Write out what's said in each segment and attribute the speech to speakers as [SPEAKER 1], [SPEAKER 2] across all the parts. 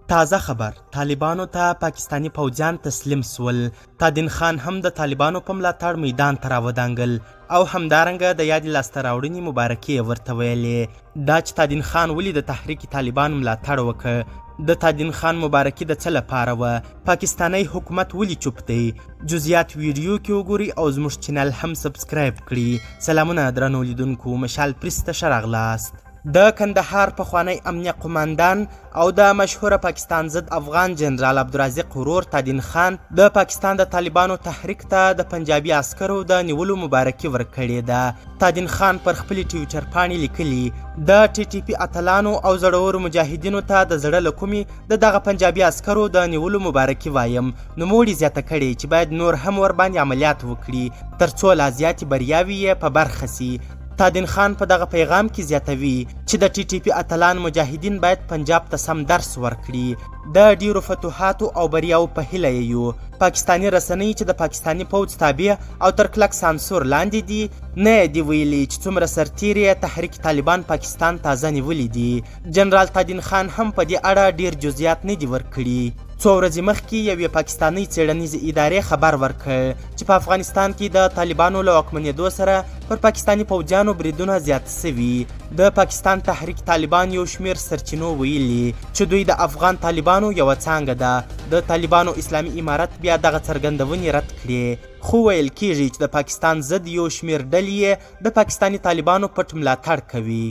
[SPEAKER 1] تازه خبر، طالبانو ته پاکستاني پوځیان تسلیم سول. تادین خان هم د طالبانو په ملاتړ میدان ته راودانګل او همدارنګه د یادې لاسته راوړنې مبارکي یې ورته ویلې. دا چې تادین خان ولې د تحریک طالبان ملاتړ وکړ، د تادین خان مبارکي د څه لپاره وه، پاکستانی حکومت ولې چوپ دی، جزئیات ویډیو کې وګورئ او زموږ چینل هم سبسکرایب کړئ. سلامونه درنو لیدونکو، مشال پریس ته ښه راغلاست. د کندهار پخوانی امنیه قوماندان او د مشهوره پاکستان ضد افغان جنرال عبدالرازق ورور تادین خان د پاکستان د طالبانو تحریک ته د پنجابي عسکرو د نیولو مبارکي ورکړې ده. تادین خان پر خپلې ټویټر پاڼې لیکلي، د ټي ټي پي اتلانو او زړورو مجاهدینو ته د زړه له کومې د دغه پنجابي عسکرو د نیولو مبارکي وایم. نوموړي زیاته کړې چې باید نور هم ورباندې عملیات وکړي ترڅو لا زیاتې بریاوې یې په برخه سي. تادین خان په دغه پیغام کې زیاتوي چې د ټي ټي پي اتلان مجاهدین باید پنجاب ته سم درس ورکړي. د ډیرو فتوحاتو او بریاوو په هیله یې یو. پاکستاني رسنۍ چې د پاکستاني پوځ تابع او تر کلک سانسور لاندې دي، نه یې دي ویلي چې څومره سرتیري یې تحریک طالبان پاکستان تازه نیولي دي. جنرال تادین خان هم په دې اړه ډیر جزئیات نه دي ورکړي. څو ورځې مخکې یوې پاکستانۍ څېړنیزې ادارې خبر ورکړ چې په افغانستان کې د طالبانو له واکمنېدو سره پر پاکستاني پوځیانو بریدونه زیات شوي. د پاکستان تحریک طالبان یو شمېر سرچینو ویلي چې دوی د افغان طالبانو یوه څانګه ده. د طالبانو اسلامي امارت بیا دغه څرګندونې رد کړې، خو ویل کېږي چې د پاکستان ضد یو شمېر ډلې یې د پاکستاني طالبانو پټ ملاتړ کوي.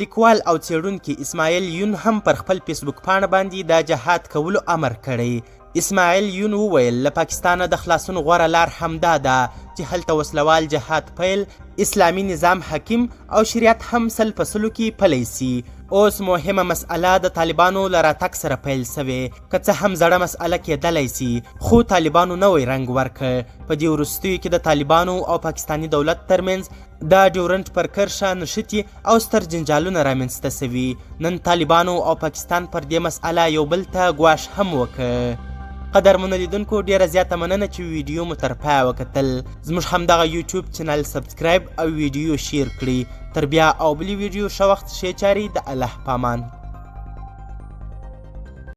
[SPEAKER 1] لیکوال او څېړونکي اسماعیل یون هم پر خپل فیسبوک پاڼه باندې د جهاد کولو امر کړی. اسماعیل یون وویل، له پاکستانه د خلاصون غوره لار همدا ده چې هلته وسلوال جهاد پیل، اسلامي نظام حاکم او شریعت هم 100 په 100 کې پلی سي. اوس مهمه مسئله د طالبانو له راتګ سره پیل سوې، که څه هم زړه مسئله کېدلی سي، خو طالبانو نوی رنګ ورکړ. په دې وروستیو کې د طالبانو او پاکستاني دولت ترمنځ د ډیورنډ پر کرښه نښتې او ستر جنجالونه رامنځته سوي. نن طالبانو او پاکستان پر دې مسئله یو بل ته ګواښ هم وکړ. قدرمنو لیدونکو، ډیره زیاته مننه چې ویډیو مو تر پایه وکتل. زموږ همدغه یوټیوب چینل سبسکرایب او ویډیو شیر کړئ. تر بیا او بلې ویډیو، ښه وخت، ښې چارې، د الله پامان.